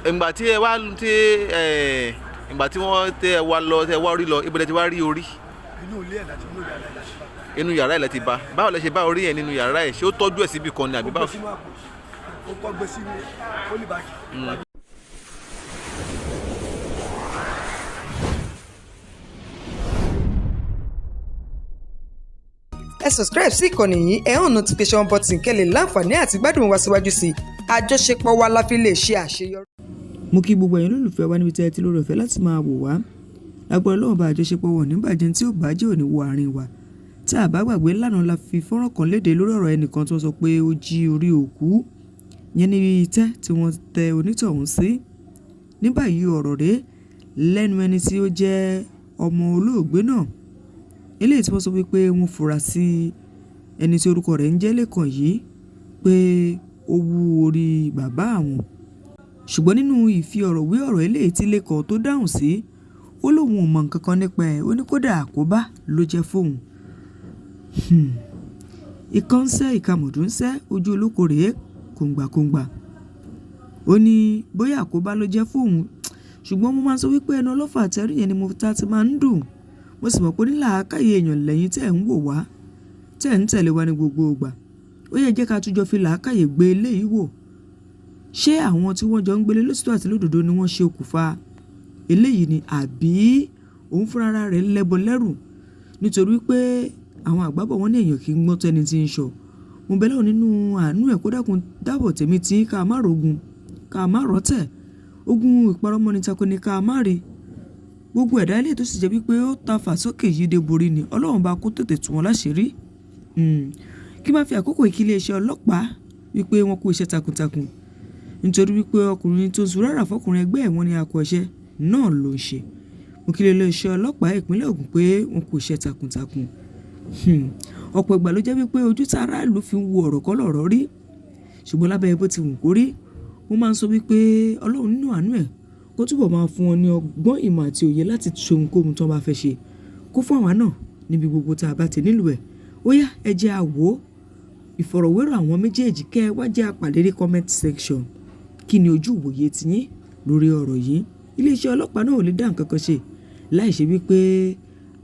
Ìgbà tí ẹ wá tí ẹ ìgbà tí wọ́n tẹ ẹ wá lọ tẹ wá orí lọ, ibo lẹ ti wá rí orí? Inú ilé ẹ̀ láti inú yàrá ẹ̀ láti bá. Inú yàrá ẹ̀ lẹ ti bá. Báwo lẹ ṣe bá orí yẹn nínú yàrá ẹ̀? Ṣé ó tọ́jú ẹ̀ síbi kan ni àbí Ó gbé báwo? sínú àpò, ó kọ́ gbé sínú pólíbàgì. Ẹ subscribe sí ìkànnì yìí, ẹ hàn notification button kẹ́ lè láǹfààní àti gbádùn wa síwájú sí i. Àjọṣepọ̀ wa la fi lè ṣe àṣeyọrí. Mo kí gbogbo ẹ̀yin olólùfẹ́ wa níbi tí ẹ ti lóore ọ̀fẹ́ láti máa wò wá. Lágbára Ọlọ́run bá, àjọṣepọ̀ wọn ní bàjẹ́, tí ó bàjẹ́ ò ní wo àárín wa. Tá a bá gbàgbé, lánàá la fi fọ́nrán kan léde lórí ọ̀rọ̀ ẹnìkan tó sọ pé ó jí orí òkú yẹn ní itẹ́ tí wọ́n tẹ onítọ̀hún sí. Ní báyìí, ọ̀rọ̀ rèé lẹ́nu ẹni tí ó jẹ́ ọmọ olóògbé náà, eléyìí tí wọ́n sọ wípé wọ́n fura sí ẹni tí orúkọ rẹ̀ ń jẹ́ Lẹ́kàn yìí pé ó wú orí bàbá àwọn. Ṣùgbọ́n nínú ìfi ọ̀rọ̀ wé ọ̀rọ̀ eléyìí tí Lẹ́kàn tó dáhùn sí, ó lóun ò mọ nǹkan kan nípa ẹ̀. Ó ní kódà àkóbá ló jẹ́ fóun. Ìkan ń sẹ́ ìkàmọ̀dù ń sẹ́ ojú olóko rèé kòǹgbàkòǹgbà. Ó ní bóyá àkóbá ló jẹ́ fóun, ṣùgbọ́n mo máa ń sọ wípé ẹnu ọlọ́fà àtẹrí yẹn ni mo ta ti máa ń dùn. Mo sì mọ̀ pé ní làákàyè èèyàn lẹ́yìn tẹ́ ẹ̀ ń wò wá, tẹ́ ẹ̀ ń tẹ̀lé wa ní gbogbo ìgbà. Ó yẹ jẹ́ ká tún jọ fi làákàyè gbé eléyìí wò. Ṣé àwọn tí wọ́n jọ ń gbélé lótìtọ́ àti lódodo ni wọ́n ṣe okùnfà eléyìí ni, àbí òun fúnra rẹ̀ lẹ́bọ lẹ́rù? Nítorí pé àwọn àgbà bọ̀, wọ́n ní èèyàn kì í gbọ́n tó ẹni tí ń sọ. Mo bẹ̀ lọ́wọ́ nínú àánú ẹ̀ kó dákun dábọ̀ tèmi tí ká má rogun, ká má rọ́tẹ̀. Ogun ìparọ́mọ́ni tako ni ká má rí. Gbogbo ẹ̀dá ilé tó sì jẹ́ wípé ó ta fà sókè yìí dé borí ni, Ọlọ́run bá kó tètè tú wọn láṣìírí. Kí má fi àkókò yìí kí iléeṣẹ́ ọlọ́pàá wípé wọ́n kú iṣẹ́ takuntakun. Nítorí wípé ọkùnrin tó ń sun rárá fọkùnrin ẹgbẹ́ ẹ̀, wọ́n ní akọ iṣẹ́ náà ló ń ṣe. Mo kí iléeṣẹ́ ọlọ́pàá ìpínlẹ̀ Ògùn pé wọ́n kú iṣẹ́ takuntakun. Ọ̀pọ̀ ìgbà ló jẹ́ wípé ojú tí aráàlú fi ń wo ọ̀rọ̀ kọ́ lọ̀rọ̀ rí. Ṣùgbọ́n lábẹ́ bó ti wù kó rí, mo máa ń sọ wípé Ọlọ́run nínú àánú ẹ̀ kó túbọ̀ máa fún wọn ní ọgbọ́n, ìmọ̀ àti òye láti ṣe ohunkóhun tí wọ́n bá fẹ́ ṣe. Kó fún àwa náà níbi gbogbo tí a bá ti nílò ẹ̀. Ó yá, ẹ jẹ́ a wò ìfọ̀rọ̀wérọ̀ àwọn méjèèjì, kẹ́ ẹ wá jẹ́ a pàdé ní comment section. Kí ni ojú ìwòye ti yín lórí ọ̀rọ̀ yìí? Iléeṣẹ́ ọlọ́pàá náà ò lè dá nǹkan kan ṣe láì ṣe wípé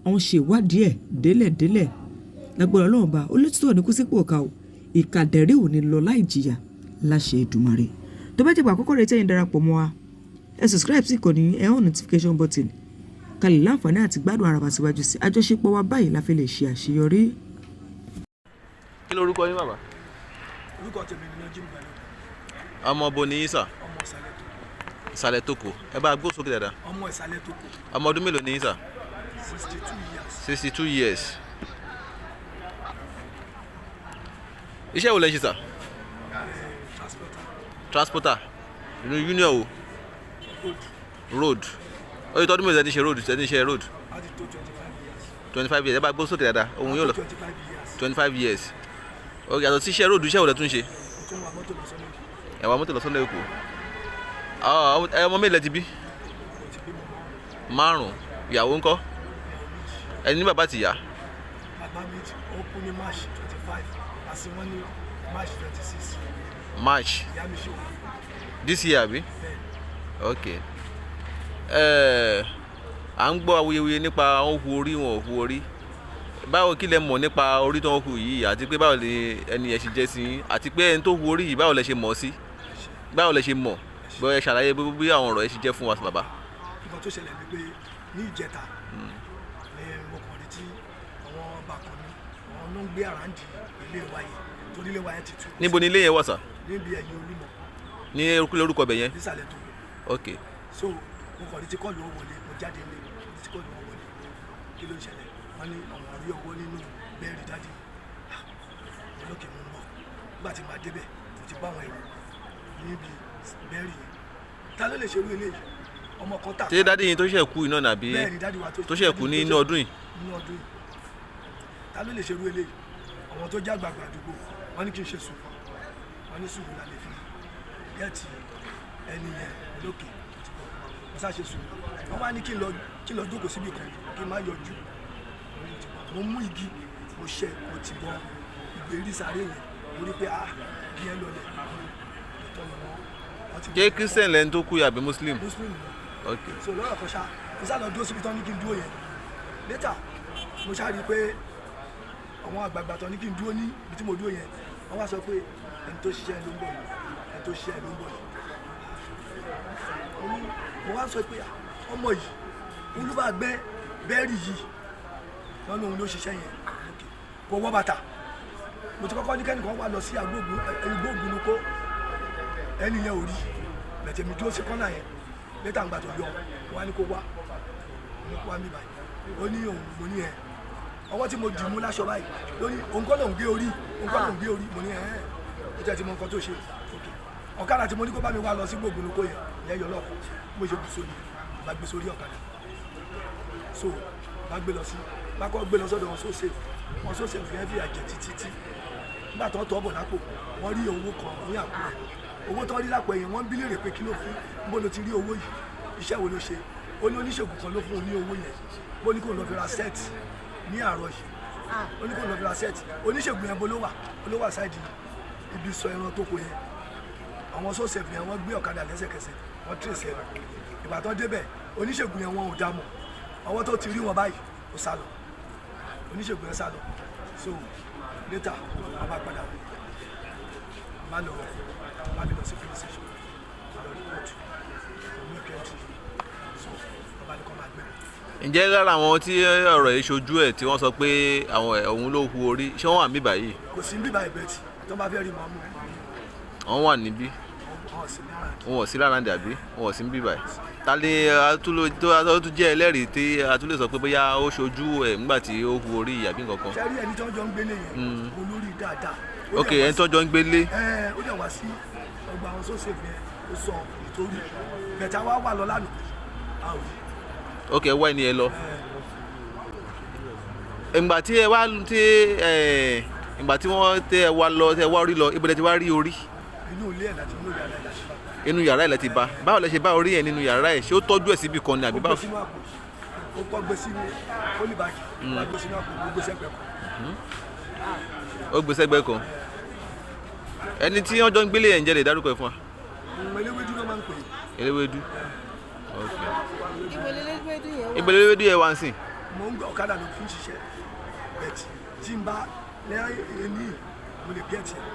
wọ́n ṣe ìwádìí ẹ̀ délẹ̀délẹ̀. Lágbára Ọlọ́run bá, olótìtọ́ ní kú sípò ọ̀ka o. Ìkà dẹ̀rí ò ní lọ láì jìyà láṣẹ Èdùmàrè. Tó bá jẹ́ pé àkọ́kọ́ rẹ̀ tẹ́yin darapọ̀ mọ́ wa, ẹ subscribe sí ìkànnì, ẹ on notification button ká lè láǹfààní àti gbádùn ara wa síwájú sí. Àjọṣepọ̀ wa báyìí la fi lè ṣe àṣeyọrí. Kí lorúkọ yín, bàbá? Orúkọ tèmi ni Nájímù Balógun. Ọmọ bo ni yín, sà? Ọmọ Ìsàlẹ̀ Tókò. Ìsàlẹ̀ Tókò. Ẹ bá gbó sókè dáadáa. Ọmọ Ìsàlẹ̀ Tókò. Ọmọ ọdún mélòó ni yín, sà? 62 years. 62 years. Iṣẹ́ wo lẹ ń ṣe, sà? Transporter. Transporter inú union o? Road. Road. Ó yẹ tọdún mélòó tẹ́ ti ṣe road, tẹ́ ti ṣe road? Á ti tó 25 years. 25 years. Ẹ bá gbó sókè dáadáa, ohun yóò lọ. 25 years. 25 years. Ó yàtọ̀ sí iṣẹ́ road, iṣẹ́ wo lẹ tún ṣe? Mo tún wa mọ́tò lọ sọ́nà Èkó. Ẹ wa mọ́tò lọ sọ́nà Èkó. Ẹ ọmọ mélòó lẹ ti bí? Mo ti bímọ mọ́. Márùn. Ìyàwó ńkọ́? Ìyàwó méjì. Ẹni ní bàbá àti ìyá? Bàbá mi ó kú ní March 25, àti wọ́n ní March 26. March? Ìyá mi ṣì wà. This year, àbí? Bẹ́ẹ̀. Ok. Ẹ à ń gbọ́ awuyewuye nípa wọn hu orí, wọn ò hu orí. Báwo, kí lẹ mọ̀ nípa orí tó ń hu yìí, àti pé báwo ni ẹni yẹn ṣe jẹ́ sí yín, àti pé ẹni tó hu orí yìí, báwo lẹ ṣe mọ̀ sí, báwo lẹ ṣe mọ̀? Bóyá ẹ ṣàlàyé bí àwọn ọ̀rọ̀ yẹn ṣe jẹ́ fún wa, bàbá. Nǹkan tó ṣẹlẹ̀ ni pé ní ìjẹta ni mo kàn rí tí àwọn bàkàn mi, àwọn ló ń gbé around ilé wa yẹn, torí ilé wa yẹn ti tú. Níbo ni ilé yẹn wà, sà? Níbi ẹ̀yìn Olúmọ. Ní lórúkọ ibẹ̀ yẹn? Nísàlẹ̀ tó. Ok. So mo kàn rí tí call wọn wọlé. Mo jáde nílé, mo rí tí call wọn wọlé. Kí ló ń ṣẹlẹ̀? Wọ́n ní àwọn rí ọwọ́ nínú bẹ́ẹ̀rì daddy. Ah, mo lókè, mo ń bọ̀. Nígbà tí màá débẹ̀, mo ti bá àwọn èrò níbi bẹ́ẹ̀rì yẹn. Ta ló lè ṣerú eléyìí? Ọmọ kan tà. Ṣé daddy yín tó ṣẹ̀ kú iná nàbí? Bẹ́ẹ̀ ni, daddy wa tó Tó ṣẹ̀ kú ní inú ọdún yìí? Nínú ọdún yìí. Ta ló lè ṣerú eléyìí? Àwọn tó jẹ́ àgbààgbà àdúgbò, wọ́n ní kí n ṣe sùúrù. Wọ́n ní sùúrù la lè fi get ẹni yẹn lókè. Mo sá ṣe sùúrù. Wọ́n wá ní kí n lọ jókòó síbi kan, kí n má yọjú. Mo mú igi, mo ṣe, mo ti bọ ìgbérí sáré yẹn. Mo rí pé ah, igi yẹn lọlẹ̀. Ìtọ́ ni wọ́n. Wọ́n ti Ṣé Christian lẹni tó kú yìí àbí Muslim? Muslim ni. Ok. So lọ́rọ̀ kan ṣá, mo sá lọ dúró síbi tán ní kí n dúró yẹn. Later mo ṣá rí i pé àwọn àgbààgbà tán ní kí n dúró ní ibi tí mo dúró yẹn, wọ́n wá sọ pé ẹni tó ṣiṣẹ́ ló ń bọ̀ yìí, ẹni tó ṣiṣẹ́ ló ń bọ̀ yìí. Mo wá sọ pé ọmọ yìí òun ló bá gbẹ́ bẹ́ẹ̀rì yìí lọ́nà, òun ló ṣiṣẹ́ yẹn. Ok, kò wọ́ bàtà. Mo ti kọ́kọ́ ní kẹ́nìkan wá lọ sí agbóògùn lóko, ẹni yẹn ò rí bẹ̀tẹ̀ mi dúró sí kọ́nà yẹn. Lẹ́tà ńgbà tó yọ wá ní kó wá, ní kó wá mi báyìí, ó ní òun. Mo ní ẹ ọwọ́ tí mo dì mú láṣọ báyìí lóní òun kọ́ lòún gé orí, òun kọ́ lòún gé orí. Mo ní ẹ ẹ́ ó jẹ́ ti mọ nǹkan tó ṣe. Ok, ọ̀kadà tí mo ní kó bá mi wá lọ sí gbogbo lóko yẹn, ìyẹn yọ lọ́ọ̀kọ́. Mo ṣe bù sórí, bá gbé sórí ọ̀kadà, so bá gbé lọ sí, bá kọ́ gbé lọ sọ́dọ̀ wọn sóṣè wọn sóṣè fi ẹ́ fi àjẹ títí tí nígbà tó ń tọ́ bọ̀ lápò, wọ́n rí owó kan ní àpò rẹ̀. Owó tó ń rí lápò ẹ̀yìn, wọ́n ń bí léèrè pé kí ló fún bó ló ti rí owó yìí, iṣẹ́ wo ló ṣe? Ó ní oníṣègùn kan ló fún un ní owó yẹn, bó ní kó lọ fi ra set ní àárọ̀ yìí, ó ní kó lọ fi ra set. Oníṣègùn yẹn bó ló wà? Ó ló wà sáìdì ibi sọ ẹran tó kó yẹn. Àwọn sọ́sẹ̀fù yẹn wọ́n gbé ọ̀kadà lẹ́sẹ̀kẹsẹ̀, wọ́n tírèsì ẹ̀ lọ. Ìgbà tó débẹ̀, oníṣègùn yẹn wọn ò dá mọ̀. Ọwọ́ tó ti rí wọn báyìí, ó sá lọ, oníṣègùn yẹn sá lọ. So later wọ́n bá padà má lọ, má lọ sí police station lọ report, òun ní kẹ́ntì. So wọ́n bá ní kọ́ máa gbé. Ǹjẹ́ lára àwọn tí ọ̀rọ̀ yìí ṣojú ẹ̀ tí wọ́n sọ pé àwọn ẹ̀ òun ló hu orí, ṣé wọ́n wà níbí báyìí? Kò sí bíbá ìbẹ̀tì tó bá fẹ́ rí màá mú. Wọ́n wà níbí? Wọn sí ní ara. Wọn ò sí lára dàbí wọn ò sí níbí báyìí. Ta ni tó tún jẹ́ ẹlẹ́rìí tí a tún lè sọ pé bóyá ó ṣojú ẹ̀ nígbà tí ó hu orí yìí àbí nǹkan kan? Ṣe rí ẹni tó ń jọ ń gbélé yẹn, olórí dáadáa. Ó Ok, dẹ̀ wá ẹni tó jọ ń gbélé. Ẹ ó dẹ̀ wá sí ọgbà àwọn sọ́sẹ̀fù yẹn, ó sọ ìtorí bẹ̀tà wá wà lọ lánàá, a ò rí. Ok, ẹ wá ẹni ẹ lọ. Ìgbà tí ẹ wá tí ẹ ìgbà tí wọ́n tẹ ẹ wá lọ, tẹ ẹ wá orí lọ, ibo lẹ ti wá rí orí? Inú ilé ẹ̀ láti inú yàrá ẹ̀ láti bá. Inú yàrá ẹ̀ lẹ ti bá. Báwo lẹ ṣe bá orí ẹ̀ nínú yàrá ẹ̀? Ṣé ó tọ́jú ẹ̀ síbi kan ni àbí Ó gbé báwo? sínú àpò, ó kọ́ gbé sínú pólíbàgì, ó gbé sínú àpò, ó gbé sẹ́gbẹ̀ẹ́ kan. Ó gbé sẹ́gbẹ́ kan. Ẹni tí wọ́n jọ ń gbélé ẹ̀, ń jẹ́ lè dárúkọ ẹ̀ fún wa? Eléwédú ló máa ń pè é. Eléwédú, ok. Ibo leléwédú yẹn wà? Ibo eléwédú yẹn wá ń sìn? Mo ń gbé ọ̀kadà ló fi ń ṣiṣẹ́ bẹ̀tì tí n bá lẹ́yìn ẹni mo lè gẹ̀ẹ́tì ẹ̀,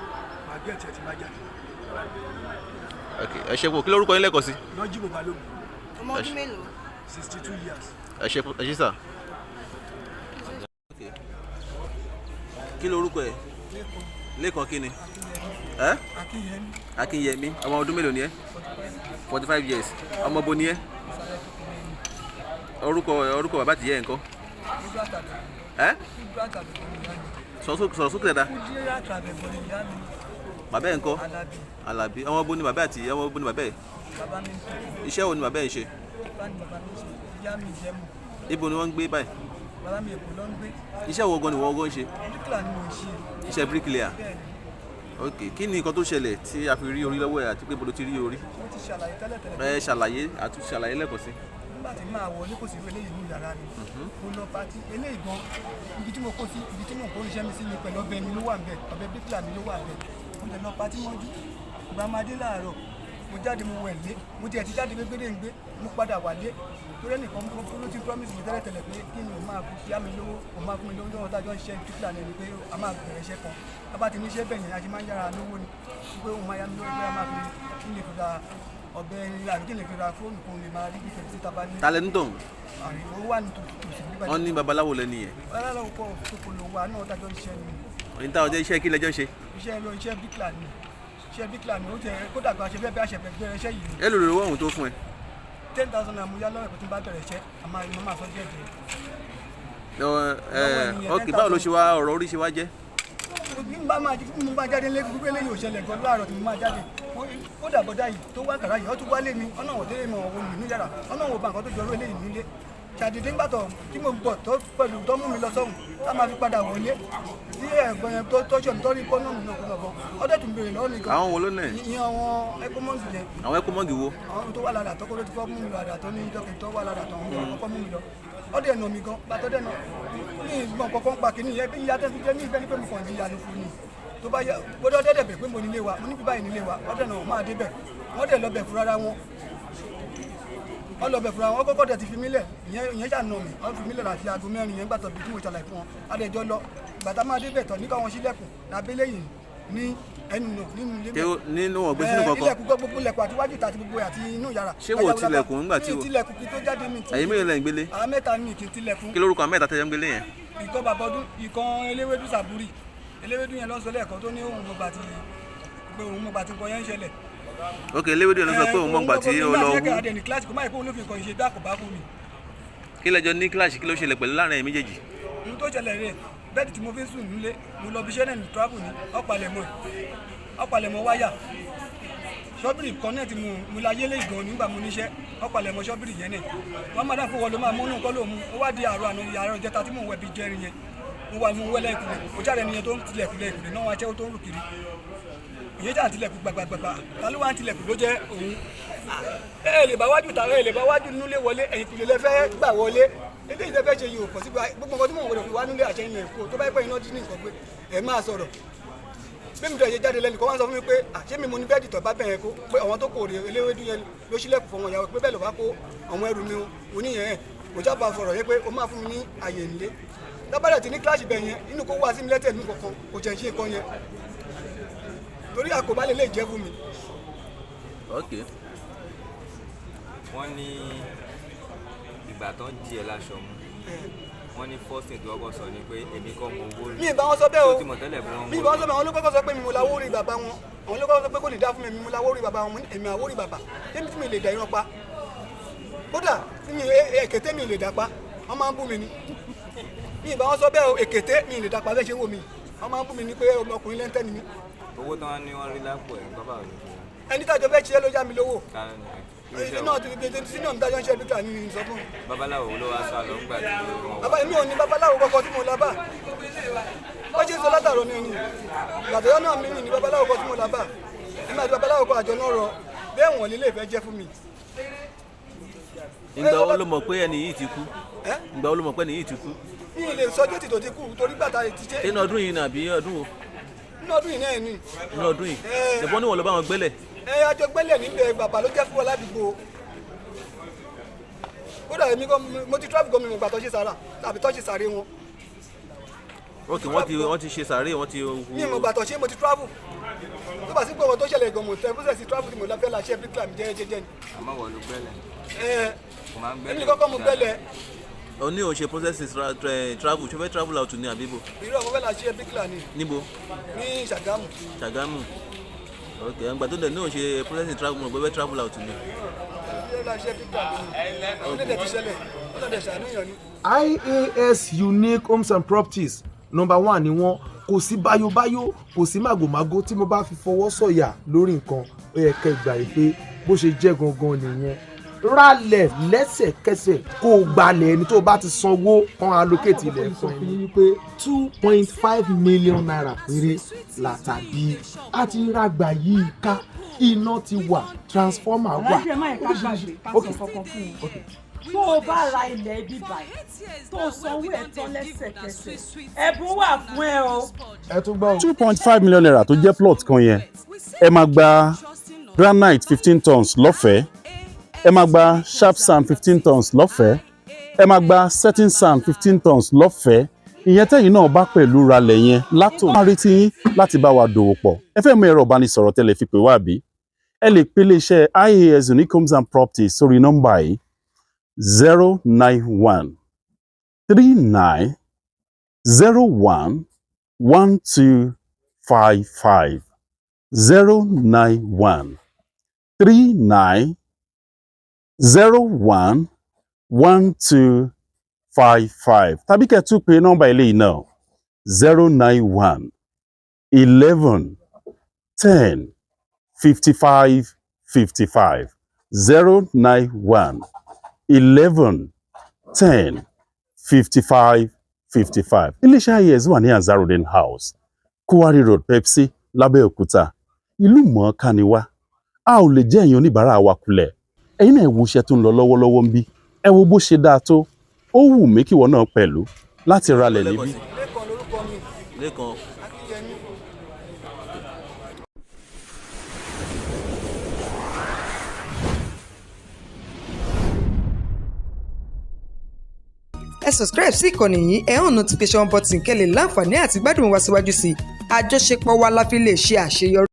màá gẹ̀ẹ́tì ẹ̀ tí n bá jáde. Ok, ẹ ṣe kú. Kí lórúkọ yín lẹ́ẹ̀kan sí? Lọ́jì bò balógun. Ọmọ ọdún mélòó? 62 years. Ẹ ṣe, ẹ ṣe sà. Kí lorúkọ ẹ lẹ́ẹ̀kan? Kí ni ẹ? Akínyẹmí. Ọmọ ọdún mélòó ni ẹ? 45 years. Ọmọ bo ni ẹ? Orúkọ bàbá tìyẹ ẹ ńkọ́? Ẹ sọ̀rọ̀ sókè dáadáa. Bàbá ẹ ńkọ́? Alábí. Ọmọ bo ni bàbá àti ọmọ bo ni bàbá ẹ? Iṣẹ́ wo ni bàbá ẹ ń ṣe? Ibo ni wọ́n ń gbé báyìí? Bàbá mi Èkó ló ń gbé. Iṣẹ́ wo gan ni wọ́n gan ń ṣe? Bíríkìlà ni mò ń ṣe. Iṣẹ́ bricklayer? Bẹ́ẹ̀ ni. Ok, kí ni nǹkan tó ṣẹlẹ̀ tí a fi rí orí lọ́wọ́ ẹ̀, àti pé bolo ti rí orí? Mo ti ṣàlàyé tẹ́lẹ̀tẹ́lẹ̀. Ẹ ṣàlàyé, àti ṣàlàyé lẹ́ẹ̀kan sí. Nígbà tí máa wọlé, kò sí irú eléyìí ní yàrá mi. Mo lọ party eléyìí gan, ibi tí mo kó sí, ibi tí mo kó iṣẹ́ mi sí ni pẹ̀lú ọbẹ̀ mi ló wà ńbẹ̀, ọbẹ̀ bíríkìlà mi ló wà ńbẹ̀. Mo dẹ̀ lọ party mọ́jú. Ìgbà máa dé láàárọ̀, mo jáde, mo wẹ̀ lé, mo tiẹ̀ ti jáde gbégbé ń gbé, mo padà wálé torí ẹnìkan ló ti promise mi tẹ́lẹ̀tẹ́lẹ̀ pé kí ni òun máa fi yá mi lówó, òun máa fún mi lówó lọ́wọ́ tájọ́ ń ṣe bíríkìlà ní ẹni pé a máa bẹ̀rẹ̀ iṣẹ́ kan, a bá ti ní iṣẹ́ bẹ̀yẹn, a ṣe máa ń yára lówó ni, pé òun máa yá mi lówó pé a máa fi kí n lè fi ra ọbẹ̀ àbí kí n lè fi ra fóònù kó lè máa rí bí fèrèsé tá a bá ní. Ta lẹni tọ̀hún? Àrùn ó wà ní tòsí nígbà. Wọ́n ní babaláwo lẹni yẹn? Babaláwo kọ́, kòkòlò wà náà tájọ́ ń ṣe ni. Ní táwọn jẹ́ iṣẹ́ kí lẹ́jọ́ ṣe? Iṣẹ́ lọ, iṣẹ́ bíríkìlà ni, iṣẹ́ bíríkìlà ni. Ó jẹ kódà gba ṣe fẹ́ bí àṣẹ fẹ́ bẹ̀rẹ̀ iṣẹ́ yìí ni. Èló lówó ọ̀hún tó fún ẹ? 10,000 naira mo yá lọ́wọ́ ẹ̀ pé tí n bá bẹ̀rẹ̀ iṣẹ́, a máa mo máa sọ díẹ̀ díẹ̀. Ẹ ok, báwo ló ṣe wá ọ̀rọ̀ orí ṣe wá jẹ́? Bí n bá máa bí mo bá jáde lé, gbogbo eléyìí ò ṣẹlẹ̀ gan láàárọ̀ tí mo máa jáde. Kódà bọ́dá yìí tó wá kàrá yìí, ó tún wálé mi ọ̀nà òwò délé mi, ọ̀wọ́ mi ní yàrá ọ̀nà òwò bá nǹkan tó jọrọ eléyìí nílé. Ṣàdédé ńgbà tó tí mo bọ̀ tó pẹ̀lú tó mú mi lọ sọ́hùn tá máa fi padà wọlé tí ẹ̀gbọ́n yẹn tó tọ́jú mi tó rí pọ́nà mi náà kó lọ bọ́ ọdẹ tún béèrè lọ́wọ́ mi gan. Àwọn wo ló nà ẹ́? Ìyẹn àwọn ẹkọmọ́ǹsì yẹn. Àwọn ẹkọmọ́ǹgì wo? Àwọn tó wà lára àtọ́kọ́ ló ti kọ́ mú mi lọ àdàtọ́ ní dọ́kì tó wà lára àtọ́ ń kọ́kọ́ mú mi lọ ọdẹ ẹ̀nà mi gan bàtọ́ dẹ̀nà ní ìgbọ̀n kọ̀ọ̀kan pa kìíní yẹn bí ìyá tẹ́ fi jẹ́ ní ìfẹ́ ní pé mo kàn jìyà ló fún ni tó bá yẹ gbọ́dọ̀ dẹ́dẹ̀ bẹ̀ pé mo nílé wa, mo ní bí báyìí nílé wa. Ọdẹ náà máa débẹ̀ Wọ́n dẹ̀ lọ́bẹ̀ fúnra ra wọn, wọ́n lọ́bẹ̀ fúnra wọn. Kọ́kọ́ dẹ̀ ti fi mí lẹ̀, ìyẹn ṣàna mi. Wọ́n fi mí lẹ̀ láti aago 4 yẹn gbàtọ̀ bí tí mo ṣàlàyé fún wọn. Adẹjọ́ lọ gbàtà máa débẹ̀ tọ̀ ní káwọn sílẹ̀kùn lábẹ́lẹ̀ yìí ní ẹnu náà nínú ilé. Tí nínú wọn gbé sínú Ẹ, kankan? Ilẹ̀kùn, gbogbo ilẹ̀kùn àti wájú ìta àti gbogbo àti inú yàrá. Ṣé wo tilẹ̀kùn nígbà tí Mi tilẹ̀kùn kí tó jáde mi. Ẹ̀yin mélòó lẹ ń gbélé? Àwọn mẹ́ta ní kí n tilẹ̀kùn. Kí lórúkọ àwọn mẹ́ta tẹ́jọ́ ń gbélé yẹn? Ìkan bàbọdún, ìkan eléwédú sàbúrì. Eléwédú yẹn lọ́sọ lẹ́ẹ̀kan tó ní òun mọ̀gbà tí pé òun mọ̀gbà tí nǹkan yẹn ń ṣẹlẹ̀. Ok, eléwédú yẹn ló sọ pé òun mọ̀gbà tí ó lọ hú. Adé ní kíláàsì kó má yẹ pé òun ló fi nǹkan ṣe bí àkóbá fún mi. Kí lẹjọ ní kíláàsì? Kí ló ṣẹlẹ̀ pẹ̀lú láàrin ẹ̀yin méjèèjì? Ohun tó ṣẹlẹ̀ rè, bẹ́ẹ̀dì tí mo fi ń sùn nílé, mo lọ bí iṣẹ́ náà ní travel ní ọ̀pàlẹ̀mọ́ ẹ̀, ọ̀pàlẹ̀mọ́ wáyà ṣọ́bìrì kan náà tí mo la yélé ìgàn nígbà mo níṣẹ́, ọ̀pàlẹ̀mọ́ ṣọ́bìrì yẹn náà wọ́n máa dà fún wọn ló máa múnú kọ́ ló mú. Ó wá di àárọ̀ àná, àárọ̀ ìjẹta tí mò ń wẹ̀ bí jẹrin yẹn, mo wà, mo wẹ́lẹ̀ ìkùlẹ̀, kò jáde nìyẹn tó ń tilẹ̀kùlẹ̀ ìkùlẹ̀ náà, wọn aṣẹ́wó tó ń rù kiri ìyẹn jà ń tilẹ̀kùn gbàgbàgbàgbà. Ta ló wá ń tilẹ̀kùn ló jẹ́ òun? Ẹ ẹ lè bá wájú ta, ẹ lè bá wájú nílé wọlé, ẹ̀yìn kùlẹ̀ lẹ fẹ́ gbà wọlé. Eléyìí tẹ́ fẹ́ ṣe yìí ò pọ̀ sí gbogbo nǹkan tí mò ń wọlé fi wá nílé àṣẹ yẹn kó tó bá pẹ́ iná dín ní nǹkan pé ẹ máa sọ̀rọ̀. Bí mi tó ṣe jáde lẹ́nu kan, wọ́n sọ fún mi pé àṣé mi mo ní bẹ́ẹ̀dì tó bá bẹ̀rẹ̀ kó pé àwọn tó kò rè eléwédú yẹn ló ṣílẹ̀kùn fún wọn ìyàwó pé bẹ́ẹ̀ ló bá kó àwọn ẹrù mi oníyẹn ẹ̀ kò jábà fọ̀rọ̀ yẹn pé ó máa fún mi ní àyè nílé lábàdà tí ní kíláàsì bẹ̀ yẹn inú kó wá sí mi lẹ́tẹ̀ nínú kankan kò jẹ́ ṣe nǹkan yẹn torí àkóbá lè lè jẹ́ fún mi. Ok. Wọ́n ní ìgbà tó ń jí ẹ láṣọ mú, wọ́n ní first thing tó kọ́kọ́ sọ ni pé èmi kọ́ mo wó rí. Mi ì bá wọn sọ bẹ́ẹ̀ o. Tó ti mọ̀ tẹ́lẹ̀ bí wọ́n Mi ì bá wọn sọ bẹ́ẹ̀. Àwọn ló kọ́kọ́ sọ pé mi mo la wó rí bàbá wọn. Àwọn ló kọ́kọ́ sọ pé kò ní dá fún mi, mi mo la wó rí bàbá wọn. Mo ní èmi àwó rí bàbá èmi tí mi lè dà irọ́ pa, kódà tí mi èkété mi lè dà pa, wọ́n máa ń bú mi ni. Mi ì bá wọn sọ bẹ́ẹ̀ o. Èkété mi lè dà pa bẹ́ẹ̀ ṣe wò mí, wọ́n máa ń bú mi ni pé ọmọkùnrin lẹ́ńtẹ́ ni mí. Owó tán ní wọ́n rí lápò ẹ̀ nǹkan báwo ló ṣe rí? Ẹni tájọ fẹ́ ṣiṣẹ́ ló yá mi lówó. Ta ni ẹ? Irú iṣẹ́ iná wo? ti sínú ọ̀nà tájọ ń ṣe dúkìá ní sọ fún mi. Babaláwo wo ló wá sá lọ ńgbà tí wọ́n wà? Bàbá mi ò ní babaláwo kọkọ tí mo là bá. Bó ṣe ń sọ látàrọ ni gbàtọ́jọ́ náà mi ní babaláwo kọ tí mo là bá. Èmi àti babaláwo kọ àjọ náà rọ bẹ́ẹ̀ wọ̀n lílé ìfẹ́ jẹ́ fún mi. Ìgbà wo ló mọ̀ pé ẹni yìí ti kú? Ẹ́? Ìgbà wo ló mọ̀ pé ẹni yìí ti kú? Mi ì lè sọ déètì tó ti kú torí gbàtà ti ṣe. Nínú ọdún yìí ni àbí ọdún wo? Nínú ọdún yìí náà ni. Nínú ọdún yìí? Ẹ́. Ṣẹ̀bọ́n ní wọ́n lọ bá wọn gbélẹ̀? Ẹ àjọ gbẹ́lẹ̀ níbẹ̀, bàbá ló jẹ́ fún wa ládùúgbò. Kódà èmi gan mo ti travel gan, mi mọ̀ gbà tó ṣe sàrà tàbí tó ṣe sàré wọn. Ok, wọ́n ti ṣe sàárè, wọ́n ti hu? Mi mọ̀ gbà tó ṣe, mo ti travel tó bá sí pé ọmọ tó ṣẹlẹ̀ gan mo tẹ fúnṣẹ̀ sí travel tí mo lọ fẹ́ la ṣe bíkìlà mi jẹ́ jẹ́jẹ́ ni. Àmọ́ wọ́n ló gbẹ́lẹ̀? Ẹ. Kò máa ń gbẹ́lẹ̀? Èmi kọ́kọ́ mo gbẹ́lẹ̀. O ní òun ṣe process travel, ṣo fẹ́ travel out ní àbíbo? Irú ọmọ fẹ́ la ṣe bíkìlà ni. Níbo? Ní Ṣàgámù. Ṣàgámù. Ok, àgbà tó dẹ̀ ní òun ṣe process travel, mo rò pé fẹ́ travel out ni. Fẹ́ la ṣe bíkìlà ni àwọn ilé ti ṣẹlẹ̀, ọlọ́dẹ ṣàánú yàn ni. IAS Unique Homes and Properties, number one ni wọ́n. Kò sí báyóbáyó, kò sí màgòmágó. Tí mo bá fi fọwọ́ sọ̀yà lórí nǹkan, ó yẹ kẹ́ gbà yìí pé bó ṣe jẹ́ gangan nìyẹn. Ralẹ̀ lẹ́sẹ̀kẹsẹ̀, kó o gbalẹ̀ ẹni tó o bá ti sanwó kan allocate ilẹ̀ fún ẹni wípé ₦2.5 million péré látàbí àti ràgbà yìí ká. Iná ti wà, transformer wà. Aláàjì, ẹ má yẹ ká gbàgbé ká sọ kankan fún un. Tó o bá ra ilẹ̀ ibi báyìí tó o sanwó ẹ̀ tán lẹ́sẹ̀kẹsẹ̀, ẹ̀bùn wà fún ẹ o. Ẹ tún gbọ́ o. ₦2.5 million tó jẹ́ plot kan yẹn, ẹ máa gba granite 15 tons lọ́fẹ̀ẹ́, ẹ máa gba sharp sand 15 tons lọ́fẹ̀ẹ́, ẹ máa gba setting sand 15 tons lọ́fẹ̀ẹ́. Ìyẹn tẹ́yìn náà bá pẹ̀lú ralẹ̀ yẹn látò. Máa retí yín láti bá wa dòwò pọ̀. Ẹ fẹ́ mú ẹ̀rọ ìbánisọ̀rọ̀ tẹ́lẹ̀ fi pè wá, àbí ẹ lè pe iléeṣẹ́ IAS Unique Homes and Properties sórí nọ́mbà yìí: 09139011255, 09139011255, tàbí kẹ́ ẹ tún pe nọ́mbà eléyìí náà: 09111105555, 09111105555. Iléeṣẹ́ IAS wà ní Azarudeen House, Kuwari Road, Pepsi, Lábẹ́òkúta. Ìlú mọ̀ọ́ká ni wá, a ò lè jẹ́ ẹ̀yin oníbàárà wa kulẹ̀. Ẹ̀yin náà ẹ wo iṣẹ́ tó ń lọ lọ́wọ́lọ́wọ́ ń bí, ẹ wo bó ṣe dáa tó. Ó wù mí kíwọ náà pẹ̀lú láti ralẹ̀ níbí. Lẹ́kàn lórúkọ mi. Lẹ́kan. Akínyẹmí. Ẹ subscribe sí ìkànnì yìí, ẹ hàn notification button kẹ́ lè láǹfààní àti gbádùn wa síwájú sí i. Àjọṣepọ̀ wa la fi lè ṣe àṣeyọrí.